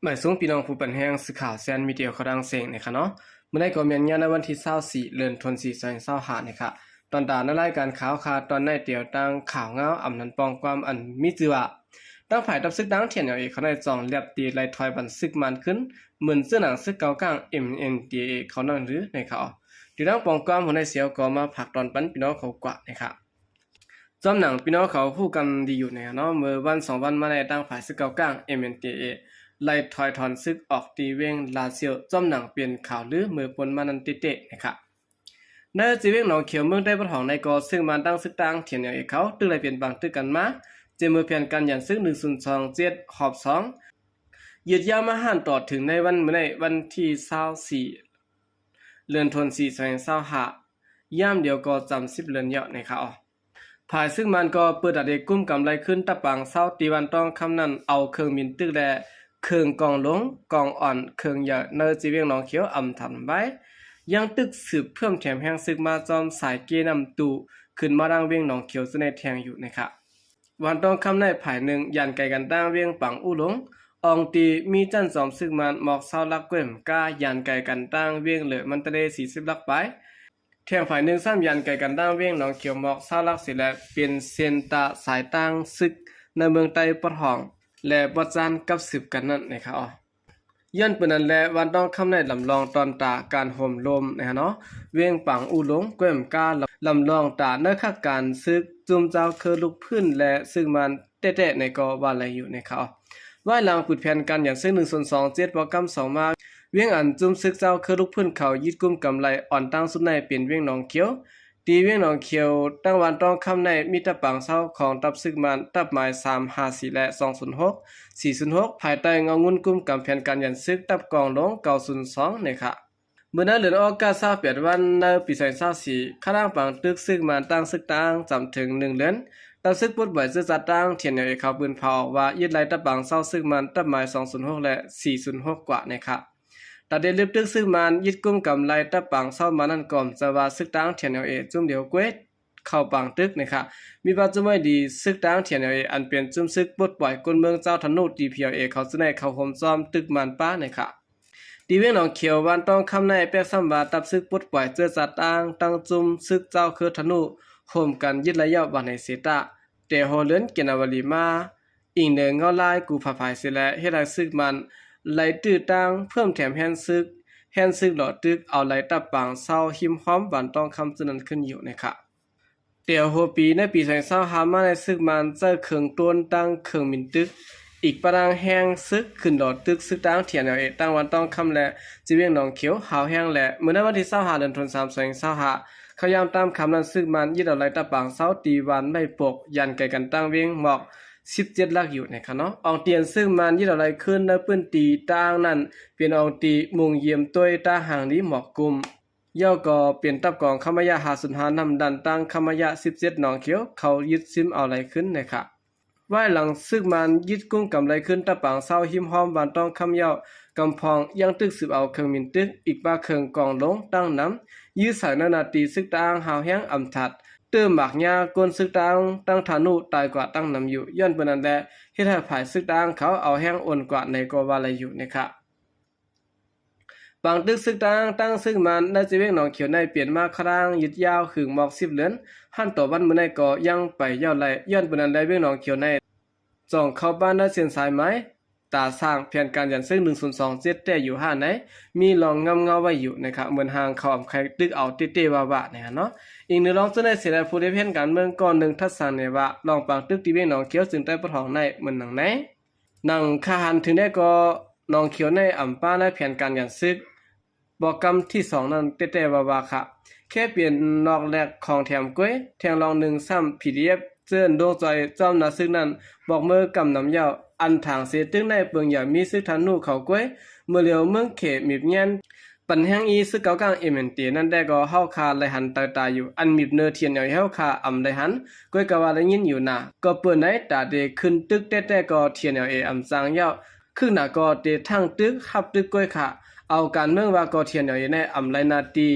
ໝາຍສວງພີ່ນ້ອງຜູ້ປັນແຮງ ສື່ຂ່າວແຊນມີເດຍເຂົ້າດັງເສັງນະຄະເນາະ. ມື້ໃດກໍແມ່ນຍາມໃນວັນທີຊາວສີ່ ເດືອນ ທັນວາ ສອງພັນຊາວຫ້ານະຄະ. ຕອນຕາໃນລາຍການຂ່າວຄາ ຕອນໃນຕຽວຕັ້ງຂ່າວງາວອຳນານປ້ອງຄວາມ ອັນມີຊື່ວ່າ ທາງຝ່າຍທັບຊຶກທາງ ທີເອັນແອລເອ ເຂົາໄດ້ຈອງລຽບຕີໄລ່ຖອຍບັນຊຶກມານຂຶ້ນ ເໝືອນເຊື່ອໜັງຊຶກເກົ່າກ້າງ ເອັມເອັນທີເອ ເຂົານັ້ນຫຼື ໃນຂ່າວ. ທີ່ທາງປ້ອງຄວາມຫົວໜ້າສຽວກໍມາຝາກຕອນປັນພີ່ນ້ອງເຂົາກວ່ານະຄະ. ຈອມໜັງພີ່ນ້ອງເຂົາຮູ້ກັນດີຢູ່ນະເນາະ, ເມື່ອວັນສອງວັນມານີ້ ທາງຝ່າຍຊຶກເກົ່າກ້າງ ເອັມເອັນທີເອ ໄລ່ຖອຍຖອນຊຶກອອກທີ່ວຽງລາຊຽວ ຈອມໜັງເປັນຂ່າວລືເມື່ອປົນມານັ້ນເຕະໆນະຄະ. ໃນທີ່ວຽງໜອງຂຽວ ເມືອງໄຕ້ປະຖອງໃນກໍ ຊຶກມານຕັ້ງຊຶກທາງ ທີເອັນແອລເອ ເຂົາ ຕຶກໄດ້ເປັນປາງຕຶກກັນມາ ຈາກເມື່ອແຜນການຢັນຊຶກ ໜຶ່ງສູນສອງເຈັດ ຮອບສອງ ຍືດຍາວມາຫັ້ນ ຕໍ່ເຖິງໃນວັນມື້ໃນວັນທີຊາວສີ່ ເດືອນທັນວາ ສອງພັນຊາວຫ້າ ຍາມດຽວກໍຈຳສິບເດືອນແລ້ວນະຄະ. ຝ່າຍຊຶກມານກໍເປີດຕາເດກຸມກຳໄລ່ຂຶ້ນ ຕັບປາງເຊົາ ທີ່ວັນຕ້ອງຄຳນັ້ນ ເອົາເຄື່ອງບິນຕຶກ ແລະ ເຄື່ອງກອງຫຼວງ ກອງອ່ອນ ເຄື່ອງໃຫຍ່ ໃນທີ່ວຽງໜອງຂຽວອຳທັນໄວ້ ຍັງຕຶກສືບເພີ່ມແຖມແຮງຊຶກມາຈອມສາຍເກນ້ຳຕູ ຂຶ້ນມາທາງວຽງໜອງຂຽວ ຈະໄດ້ແທງຢູ່ນະຄະ. ວັນຕ້ອງຄຳໃນຝ່າຍໜຶ່ງ ຢ້ານໄກກັນທາງວຽງປາງອູ່ຫຼົງ ອອງຕີມີຈັນຈອມຊຶກມານ ໝອກຊາວຫຼັກ ແກ້ວມະກາ ຢ້ານໄກກັນທາງວຽງເລີ ມັນຕະເລ ສີ່ສິບຫຼັກປາຍ. ແທງຝ່າຍໜຶ່ງຊ້ຳ ຢ້ານໄກກັນທາງວຽງໜອງຂຽວ ໝອກຊາວຫຼັກ ເສຍແລ້ວ ເປັນເສັ້ນຕາສາຍທາງຊຶກໃນເມືອງໄຕ້ປະຖອງ ແລະ ບໍ່ຈານກັບສືບກັນນັ້ນນະຄະ. ຍ້ອນເປັນນັ້ນແລະ ວັນຕ້ອງຄຳໃນລຳລອງຕອນຕາການໂຮມລົມນະຄະເນາະ ວຽງປາງອູ່ຫຼົງ ແກ້ວມະກາ ລຳລອງຕາໃນຄັກການຊຶກ ຈຸ້ມເຈົ້າເຄີລຸກຟື້ນ ແລະ ຊຶກມານ ແຕະໆໃນກໍວ່າໄດ້ຢູ່ນະຄະ. ວາຍຫຼັງປຶດແຜນການຢັນຊຶກ ໜຶ່ງສູນສອງເຈັດ ປະກຳສອງມາ ວຽງອັນຈຸ້ມຊຶກເຈົ້າເຄີລຸກຟື້ນເຂົາຍຶດກຸມກຳໄລ່ອ່ອນຕັ້ງສຸດໃນເປັນວຽງໜອງຂຽວ. ທີ່ວຽງໜອງຂຽວ ທາງວັນຕ້ອງຄຳໃນມີຕັບປາງເຊົາຂອງຕັບຊຶກມານ ຕັບໝາຍສາມຫ້າສີ່ ແລະ ສອງສູນຫົກ ສີ່ສູນຫົກ ພາຍໃຕ້ເງົາງຸ້ນກຸມກຳແຜນການຢັນຊຶກ ຕັບກອງຫຼວງ ເກົ້າສູນສອງ ນະຄະ. ເມື່ອໃນເດືອນອອກາສ ຊາວແປດວັນ ໃນປີສອງພັນຊາວສີ່ ຄະນະປາງຕຶກຊຶກມານຕັ້ງຊຶກຕັ້ງຈຳເຖິງໜຶ່ງເດືອນ ຕັບຊຶກປົດປ່ອຍເຊື້ອຊາດຕັ້ງ ທີເອັນແອລເອ ເຂົາປືນເຜົາອອກວ່າ ຍຶດໄລ່ຕັບປາງເຊົາຊຶກມານ ຕັບໝາຍສອງສູນຫົກ ແລະ ສີ່ສູນຫົກກວ່ານະຄະ. ຕາເດລຶບຕຶກຊຶກມານຍຶດກຸມກຳໄລ່ຕັບປາງເຊົາມານັ້ນ ກໍຈະວ່າຊຶກຕັ້ງ ທີເອັນແອລເອ ຈຸ້ມດຽວກ້ວຍ ເຂົ້າປາງຕຶກນະຄະ. ມີວ່າຈຸ້ມໄວ້ດີ ຊຶກຕັ້ງ ທີເອັນແອລເອ ອັນເປັນຈຸ້ມຊຶກປົດປ່ອຍກົນເມືອງເຈົ້າທະນູ ທີພີແອລເອ ເຂົາຈະໄດ້ເຂົ້າໂຮມຈອມຕຶກມານປ້ານະຄະ. ທີ່ວຽງໜອງຂຽວ ວັນຕ້ອງຄຳໃນແປກຊ້ຳວ່າ ຕັບຊຶກປົດປ່ອຍເຊື້ອຊາດຕັ້ງ ຕັ້ງຈຸ້ມຊຶກເຈົ້າເຄີທະນູ ໂຮມກັນຍຶດໄລ່ເຍົາະວັນໃນເຊຕາ ແຕ່ຫົວເຮືອນເກນາວາລີມາ ອີງເໜີເງົາລາຍກູຜາພາຍເສຍແລ້ວ ເຮັດໃຫ້ຊຶກມານໄລ່ຕື້ຕັ້ງ ເພີ່ມແຖມແຮງຊຶກ ແຮງຊຶກຫຼໍ່ຕຶກ ເອົາໄລ່ຕັບປາງເຊົາ ຮິມຮອມວັນຕ້ອງຄຳຈຸດນັ້ນຂຶ້ນຢູ່ນະຄະ. ແຕ່ຫົວປີໃນປີສອງພັນຊາວຫ້າມາໃນ ຊຶກມານໃຊ້ເຄື່ອງໂດຣນຕັ້ງເຄື່ອງບິນຕຶກ ອີກປະດັງແຮງຊຶກຂຶ້ນຫຼໍ່ຕຶກຊຶກຕັ້ງ ທີເອັນແອລເອ ຕັ້ງວັນຕ້ອງຄຳ ແລະ ທີ່ວຽງໜອງຂຽວ ຮາວແຮງ ແລະ ເມື່ອໃນວັນທີຊາວຫ້າ ເດືອນທັນວາ ສອງພັນຊາວຫ້າ ເຂົາຍາມຕາມຄຳນັ້ນ ຊຶກມານຍຶດເອົາໄລ່ຕັບປາງເຊົາ ທີ່ວານໄມ້ປົກ ຢ້ານໄກກັນຕັ້ງວຽງ ໝອກສິບເຈັດຫຼັກຢູ່ນະຄະເນາະ. ອອງຕີອັນຊຶກມານຍຶດເອົາໄລ່ຄືນໃນພື້ນທີ່ຕ່າງນັ້ນ ເປັນອອງຕີມຸງຢ້ຽມ ໂຕຍຕາ ຮ່າງລີ ໝອກກຸມ ເຍົາກໍເປັນຕັບກອງຄຳມະຍະ ຫ້າສູນຫ້າ ນຳດ້ານຕັ້ງຄຳມະຍະ ສິບເຈັດ ໜອງຂຽວ ເຂົາຍຶດຊິມເອົາໄລ່ຄືນນະຄະ. ວາຍຫຼັງຊຶກມານຍຶດກຸມກຳໄລ່ຄືນ ຕັບປາງເຊົາ ຮິມຮອມວັນຕ້ອງຄຳເຍົາ ກຳພອງຍັງຕຶກສືບເອົາເຄື່ອງບິນຕຶກ ອີກປະເຄື່ອງກອງຫຼວງຕັ້ງນຳ ຢື້ອສາຍໃນໜ້າທີ່ຊຶກຕາງ ຮາວແຮງອຳທັດ ເຕີມໝາກຍາກົນຊຶກຕາງ ຕັ້ງທະນູຕາຍກວ່າຕັ້ງນຳຢູ່. ຍ້ອນເປັນນັ້ນແລະ ເຮັດໃຫ້ຝ່າຍຊຶກຕາງເຂົາເອົາແຮງອ່ອນກວ່າໃນກໍວ່າໄດ້ຢູ່ນະຄະ. ປາງຕຶກຊຶກຕາງ ຕັ້ງຊຶກມານໃນທີ່ວຽງໜອງຂຽວໃນ ເປັນມາຄະລາງຍືດຍາວ ຫຶງໝອກສິບເດືອນ ຫັນຕໍ່ວັນມື້ໃນກໍຍັງໄປເຍົາະໄລ່. ຍ້ອນເປັນນັ້ນແລະ ວຽງໜອງຂຽວໃນ ຈອງເຂົ້າບ້ານໃນເສັ້ນສາຍໄໝ ຕາສ້າງແຜນການຢັນຊຶກ ໜຶ່ງສູນສອງເຈັດ ແຕ່ຢູ່ຫ້າໃນ ມີລອງງຳເງົາໄວ້ຢູ່ນະຄະ ເໝືອນຫ່າງເຂົາອຳໄຄຕຶກເອົາເຕະໆວ່າໆນະຄະເນາະ. ອີງເໜືອລອງຈຸດໃນເສຍແລ້ວ ຜູ້ດຽວເຫັນການເມືອງກ່ອນໜຶ່ງ ທັດສັງແນວ່າ ລອງປາງຕຶກທີ່ວຽງໜອງຂຽວ ຊຶງໃຕ້ປະຖອງໃນ ເໝືອນໜັງໃນ ໜັງຄະຫັນເຖິງແດ່ກໍ ໜອງຂຽວໃນອຳປາໃນແຜນການຢັນຊຶກ ບໍ່ກຳທີສອງນັ້ນແຕ່ວ່າໆຄະ ແຄ່ປ່ຽນນອກແລກຂອງແຖມກ້ວຍ ແທງລອງໜຶ່ງຊ້ຳ ພີດີເອັຟ ເຈີນດົງຈອຍ ຈອມໜ້າຊຶກນັ້ນ ບອກເມີກຳນຳເຍົາະ ອັນຖາງເສຕຶງໃນເປິງຢາມີຊຶກທະນູເຂົ້າກ້ວຍ ເມີຫຼຽວເມືອງເຂມີບແຍນ ປັນແຮງອີຊຶກເກົ່າກ້າງ ເອັມເອັນທີເອ ນັ້ນແດ່ກໍເຮົາຄາໄດ້ຫັນຕາຕາຢູ່ ອັນມີບເນີ ທີເອັນແອລເອ ເຮົາຄາອຳໄດ້ຫັນ ກ້ວຍກະວ່າໄດ້ຍິນຢູ່ນາ ກໍເປີດໃນຕາເດຂຶ້ນຕຶກແຕ່ໆກໍ ທີເອັນແອລເອ ອຳຈາງເຍົາະ ຄຶກໜາກໍເຕທັງຕຶກ ຮັບຕຶກກ້ວຍຄະ ເອົາການເມືອງວ່າກໍ ທີເອັນແອລເອ ໃນອຳໄລໜ້າທີ່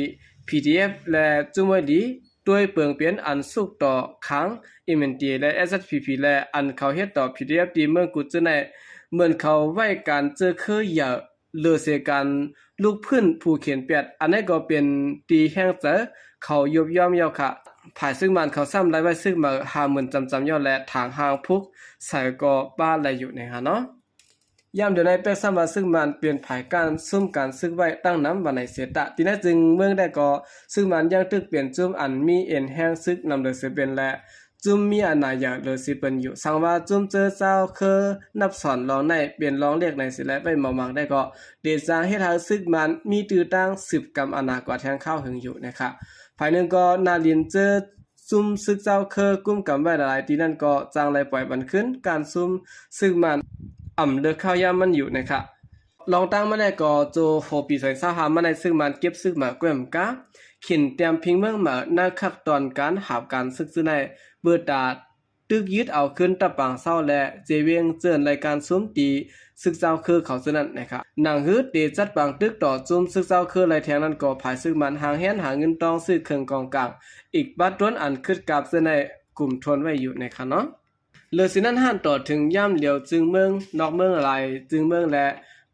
ພີດີເອັຟ ແລະ ຈຸ້ມໄວ້ດີ ດ້ວຍເປິງເປັນອັນສຸກຕໍ່ຄາງ ເອັມເອັນທີເອ ແລະ ເອສເອສພີພີ ແລະ ອັນເຂົາເຮັດຕໍ່ ພີດີເອັຟ ທີ່ເມືອງກຸດຈືນໃນ ເໝືອນເຂົາໄວ້ການເຈີເຄີໃຫຍ່ ຫຼືເສການລຸກຟື້ນພູຂຽນແປດ ອັນໃດກໍເປັນທີ່ແຮງໃຈເຂົາຍຸບຍ້ອມເຍົາຂະ. ຝ່າຍຊຶກມານເຂົາຊ້ຳໄລ່ໄວ້ຊຶກໃໝ່ຫ້າໝື່ນຈຳໆເຍົາ ແລະ ຖາງຮ່າງພຸກໃສ່ກໍປ້າໄດ້ຢູ່ໃນຫັ້ນເນາະ. ຍາມດຽວໃນແປກຊ້ຳວ່າຊຶກມານເປັນຝ່າຍກ້ານຊຸມການຊຶກໄວ້ຕັ້ງນຳວ່າໃນເສຕະ ທີ່ໃນຈຶ່ງເມືອງໄດ້ກໍ ຊຶກມານຍັງຕຶກເປັນຈຸ້ມອັນມີເອັນແຮງຊຶກນຳເລີເສເປັນ ແລະ ຈຸ້ມມີອານາໃຫຍ່ເລີເສເປັນຢູ່. ສັງວ່າຈຸ້ມເຈີເຈົ້າເຄີນັບສອນລອງໃນເປັນລອງເລກໃນເສແລະໄວ້ມາວາງໄດ້ກໍ ເດຈາງເຮັດໃຫ້ຊຶກມານມີຕື້ຕັ້ງສືບກຳອານາກວ່າແທງຄາວຫຶງຢູ່ນະຄະ. ຝ່າຍໜຶ່ງກໍນາລິນເຈີ ຊຸມຊຶກເຈົ້າເຄີກຸມກຳໄວ້ຫຼາຍໆ ທີ່ນັ້ນກໍຈັ່ງໄດ້ປ່ອຍບັນຄືນການຊຸມຊຶກມານອຳເລີກຄາວຍາມມັນຢູ່ນະຄະ. ລອງຕັ້ງມາແລ້ວກໍໂຈໂຫປີສອງພັນຊາວຫ້າມາໃນຊຶກມານເກັບຊຶກມາແກ້ວມກາ ຂິນຕຽມພິງເມືອງມາໃນຂັ້ນຕອນການຫາບການຊຶກຊື່ໃນ ເປີດຕາຕຶກຍຶດເອົາຄືນຕະປາງເຊົາ ແລະ ເຈວຽງເຈີນລາຍການຊຸມຕີຊຶກເຈົ້າເຄີເຂົາຊື່ນັ້ນນະຄະ. ໜັງຮືເຕຈັດປາງຕຶກຕໍ່ຊຸມຊຶກເຈົ້າເຄີໄລແທງນັ້ນກໍ ຝ່າຍຊຶກມານຫາງແຮນຫາເງິນຕ້ອງຊື້ເຄື່ອງກອງກາງ ອີກປັດດົນອັນຄຶດກາບເຊິ່ງໄດ້ກຸມທົນໄວ້ຢູ່ໃນຂະເນາະ. ເລີຊິນັ້ນຫັ້ນຕໍ່ເຖິງຍາມດຽວຈຶ່ງເມືອງນອກເມືອງຫຼາຍຈຶ່ງເມືອງ ແລະ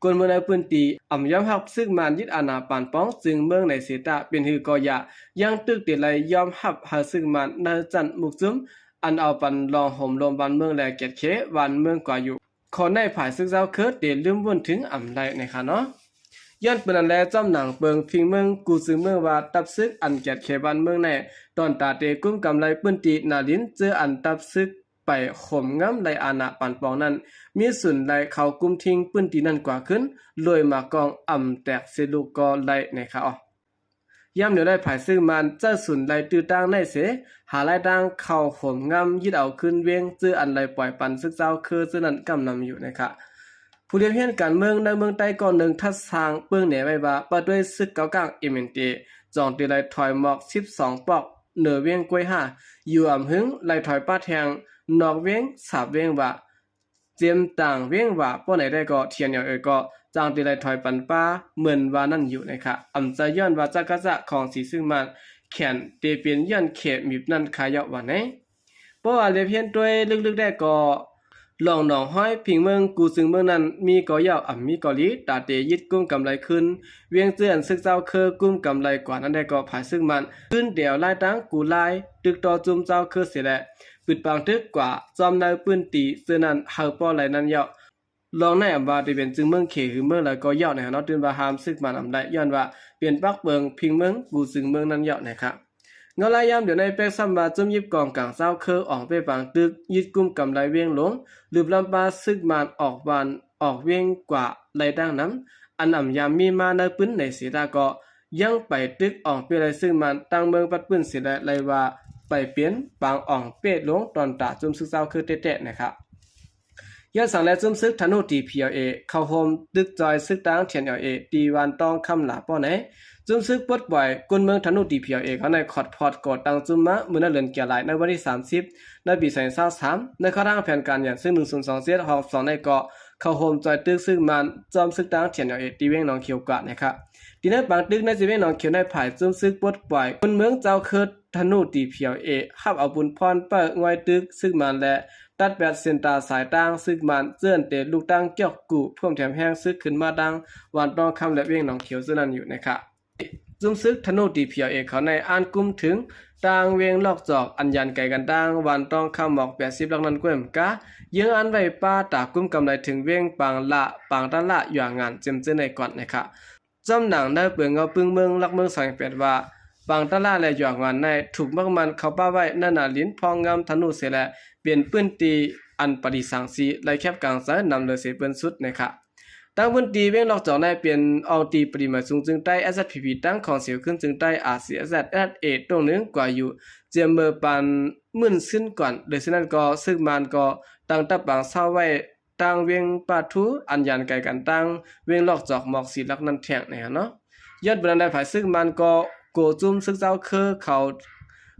ຄົນເມືອງໃນພື້ນທີ່ອຳຍອມຮັບຊຶກມານຍຶດອານາປານປອງຈຶ່ງເມືອງໃນເສຕະ ເປັນຫືກໍຢ່າ ຍັງຕຶກເຕໄລຍອມຮັບໃຫ້ຊຶກມານໃນຊັ້ນໝູ່ຈຸ້ມ ອັນເອົາປັນລອງໂຫມໂລມບ້ານເມືອງ ແລະ ກຽດເຂບ້ານເມືອງກວ່າຢູ່. ຂໍ້ໃນຝ່າຍຊຶກເຈົ້າເຄີເຕລືມວຸ້ນເຖິງອຳໄລໃນຂະເນາະ. ຍ້ອນເປັນນັ້ນແລ ຈ້ອມໜັງເປິງພິງເມືອງກູ່ຊຶງເມືອງວ່າ ຕັບຊຶກອັນກຽດເຂບ້ານເມືອງໃນ ຕອນຕາເຕກຸມກຳໄລພື້ນທີ່ນາລິນ ເຈີອັນຕັບຊຶກໄປໂຫມງຳໄລອານາປານປອງນັ້ນ ມີສູນໄລເຂົ້າກຸມທິງພື້ນທີ່ນັ້ນກວ່າຄືນ ໂດຍມາກອງອຳແຕກເສລູກກໍໄລໃນຂະອອກ. ຍາມດຽວໃນຝ່າຍຊຶກມານເຈົ້າສູນໄລຕື້ຕັ້ງໃນເສ ຫາລາຍຕັ້ງເຂົ້າໂຫມງຳຍຶດເອົາຄືນວຽງ ເຈີອັນໄລປ່ອຍປັນຊຶກເຈົ້າເຄີເຈີນັ້ນກຳນຳຢູ່ໃນຂະ. ຜູ້ລຽບຮຽນການເມືອງໃນເມືອງໃຕ້ກ່ອນໜຶ່ງ ທັດສາງເປິງແນໄວ້ວ່າ ປະດ້ວຍຊຶກເກົາກາງ ເອັມເອັນເຈ ຈອງເຕໄລຖອຍໝອກສິບສອງປອກເໜີວຽງກວຍຫ້າ ຢູ່ອຳຫຶງ ໄລຖອຍປະແທງນອກວຽງ ສາບວຽງວ່າ ເຈັມຕ່າງວຽງວ່າ ປ້ອນໃນໄດ້ກໍ ທີເອັນແອລເອ ກໍຈັ່ງເຕໄລຖອຍປັນປະເໝືອນວ່ານັ້ນຢູ່ໃນຂະ. ອຳຈະຍ້ອນວ່າຈັກກະຈະຂອງສີຊຶກມານແຂນ ເຕເປັນຍ້ອນເຂມີບນັ້ນຄາເຍົາະວ່າໃນ ເພາະວ່າລຽບຮຽນດ້ວຍເລິກໆແດ່ກໍ ລອງໜອງຫ້ອຍພິງເມືອງກູ່ຊຶງເມືອງນັ້ນ ມີກໍເຍົາະອຳມີກໍດີ ຕາເຕຍຶດກຸມກຳໄລຄືນ ວຽງເຈີອັນຊຶກເຈົ້າເຄີກຸມກຳໄລກວ່ານັ້ນແດ່ກໍ ຝ່າຍຊຶກມານຄືນແດວລາຍຕັ້ງກູ່ລາຍ ຕຶກຕໍ່ຈຸ້ມເຈົ້າເຄີເສແລະ ປຶດປາງຕຶກກວ່າ ຈອມໃນພື້ນທີ່ເຈີນັ້ນ ເຮົາປ້ອໄລນັ້ນເຍົາະ. ລອງໃນອຳວ່າທີ່ເປັນຈຶ່ງເມືອງເຂ ຫຼື ເມືອງໃດກໍເຍົາະໃນຫັ້ນເນາະ ຕື່ນວ່າຫ້າມຊຶກມານອຳໄດ້ ຍ້ອນວ່າເປັນປັກເປິງພິງເມືອງກູ່ຊຶງເມືອງນັ້ນເຍົາະໃນຂະ. ເງົາລາຍຍາມດຽວໃນແປກຊ້ຳວ່າ ຈຸ້ມຍິບກອງກາງເຈົ້າເຄີອອກເປ້ປາງຕຶກ ຍຶດກຸມກຳໄລວຽງຫຼວງ ຫຼື ລຳປາຊຶກມານອອກບ້ານອອກວຽງກວ່າໄລຕັ້ງນຳ ອັນອຳຍາມມີມາໃນປືນໃນເສດາກໍ ຍັງໄປຕຶກອອກເປ້ໄລຊຶກມານຕັ້ງເມືອງປັດປືນເສແລະ ໄລວ່າໄປເປັນປາງອອກເປ້ຫຼວງ ຕອນຕາຈຸ້ມຊຶກເຈົ້າເຄີແທ້ໆນະຄະ. ຍ້ອນສັງແລ ຈຸ້ມຊຶກທະນູ ທີພີແອລເອ ເຂົ້າໂຮມຕຶກຈອຍຊຶກຕາງ ທີເອັນແອລເອ ທີ່ວານຕ້ອງຄຳຫຼາປ້ອນໃນ ຈຸ້ມຊຶກປົດປ່ອຍກຸນເມືອງທະນູ ທີພີແອລເອ ເຂົາໃນຂອດພອດກໍ່ຕັ້ງຈຸ້ມມາເມື່ອໃນເດືອນກະລາຍ ໃນວັນທີສາມສິບ ໃນປີສອງພັນຊາວສາມ ໃນຂໍ້ທາງແຜນການຫຍັນຊຶກ ໜຶ່ງສູນສອງເຈັດ ຮອບສອງ ໃນເກາະ ເຂົ້າໂຮມຈອຍຕຶກຊຶກມານ ຈອມຊຶກຕາງ ທີເອັນແອລເອ ທີ່ວຽງໜອງຂຽວກວ່ານະຄະ. ທີ່ໃນປາງຕຶກໃນເຈວຽງໜອງຂຽວໃນ ຝ່າຍຈຸ້ມຊຶກປົດປ່ອຍກຸນເມືອງເຈົ້າເຄີທະນູ ທີພີແອລເອ ຮັບເອົາປຸນພອນເປີງອຍຕຶກຊຶກມານ ແລະ ຕັດແປດເສັ້ນຕາສາຍຕາງຊຶກມານ ເຈີນເຕລຸກຕັ້ງກຽວກູ້ ເພີ່ມແຖມແຮງຊຶກຂຶ້ນມາທາງວານຕ້ອງຄຳ ແລະ ວຽງໜອງຂຽວເຊັ່ນນັ້ນຢູ່ນະຄະ. ຈຸ້ມຊຶກທະນູ ທີພີແອລເອ ເຂົາໃນອ່ານກຸມເຖິງ ຕາງວຽງລອກຈອກ ອັນຍານໄກກັນຕາງວານຕ້ອງຄຳໝອກແປດສິບຫຼັກນັ້ນກວມກາ ເຍືອງອ່ານໄວ້ປ້າຕາກຸມກຳໄລເຖິງວຽງປາງລະ ປາງຕະລະ ຢວງງານ ເຈັມເຈີໃນກ່ອນນະຄະ. ຈ້ອມໜັງໃນເປີງເງົາປຶ້ງເມືອງຫຼັກເມືອງສອງແປດວ່າ ປາງຕະລະ ແລະ ຢວງງານໃນ ຖືກໝັກໝັ້ນເຂົ້າປ້າໄວ້ໃນນາລິນພອງງາມທະນູເສແລະ ເປັນພື້ນທີ່ອັນປະດິສັງສີ ແລະ ແຄບກາງໃສນຳເລີເສເປີ້ນສຸດນະຄະ. ຕັ້ງພື້ນທີ່ວຽງລອກຈອກໃນເປັນອ່ອງຕີປະດິມໃໝ່ສູງຈຶ່ງໃຕ້ ເອສເອສພີພີ ຕັ້ງຂອງສຽວຂຶ້ນຈຶ່ງໃຕ້ ອາຊີເອສເອສ ເອສເອສເອ ຕົງໜຶ່ງກວ່າຢູ່ ຈຽມເມີປານໝື່ນຊືນກ່ອນ ໂດຍສະນັ້ນກໍ ຊຶກມານກໍຕັ້ງຕະປາງເຊົາໄວ້ ຕາງວຽງປາທູ ອັນຍານໄກກັນຕາງວຽງລອກຈອກໝອກສີ່ຫຼັກນັ້ນແທ້ງໃນຫັ້ນເນາະ. ຍ້ອນເປັນອັນໃດ ຝ່າຍຊຶກມານກໍໂກຈຸ້ມຊຶກເຈົ້າເຄີເຂົ້າ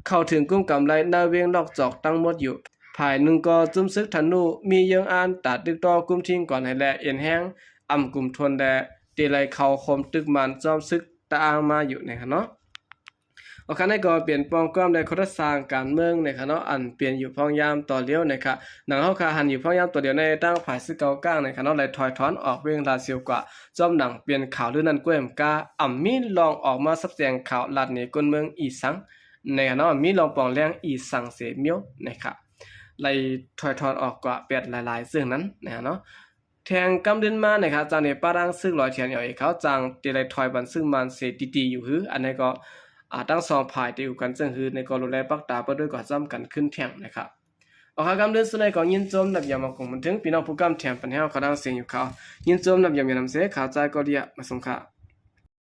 ເຂົ້າເຖິງກຸມກຳໄລໃນວຽງລອກຈອກທັງໝົດຢູ່. ຝ່າຍໜຶ່ງກໍຈຸ້ມຊຶກທະນູ ມີເຍືອງອ່ານຕາຕຶກຕໍ່ກຸມທິງກ່ອນໃຫ້ແລ ເອັນແຮງອຳກຸມທົນແລ ເຕໄລເຂົ້າໂຮມຕຶກມານຈອມຊຶກຕະອາງມາຢູ່ໃນຫັ້ນເນາະ. ເອົາຄະ ນັ້ນກໍເປັນປ່ອງກວ້າງ ແລະ ໂຄງສ້າງການເມືອງນະຄະເນາະ ອັນເປັນຢູ່ພອງຍາມຕໍ່ລຽວນະຄະ. ດັ່ງເຮົາຄະຫັນຢູ່ພອງຍາມຕໍ່ລຽວໃນ ທາງຝ່າຍຊືກເກົ່າກ້າງນະຄະເນາະ ໄດ້ຖອຍຖອນອອກເວງລາຊຽວກວ່າ ຈອມດັງເປັນຂ່າວລືນັ້ນກ້ວຍມກາ ອຳມີລອງອອກມາສັບແສງຂ່າວລາດເນກົນເມືອງອີສັງນະຄະເນາະ ມີລອງປອງແລງອີສັງເສມຽວນະຄະ ໄດ້ຖອຍຖອນອອກກວ່າແປດຫຼາຍໆເຊິ່ງນັ້ນນະຄະເນາະ. ແທງກຳເດືອນມານະຄະ ຈາກນີ້ປະທາງຊຶກລອຍ TNLA ເຂົາຈາງຈະໄດ້ຖອຍບັນຊຶກມານເສຍຕິຕິຢູ່ຫື ອັນໃດກໍ ອາ ທັງສອງຝ່າຍໄດ້ອຸກັນເຊິ່ງຫື ໃນກໍລົງແລປັກຕາເປີດດ້ວຍກໍຈຳກັນຂຶ້ນແທງນະຄະ. ເອົາຄະ ກຳເດືອນສຸດໃນກໍຍິນຊົມນັບຢາມມາກົງບັນເທິງ ພີ່ນ້ອງຜູ້ກຳແຖມປັນແຮວເຂົາດັງເສຍງຢູ່ເຂົາ ຍິນຊົມນັບຢາມຢານຳເສ ຂາວຈາຍກໍເດຍ ມາສົ່ງຄະ.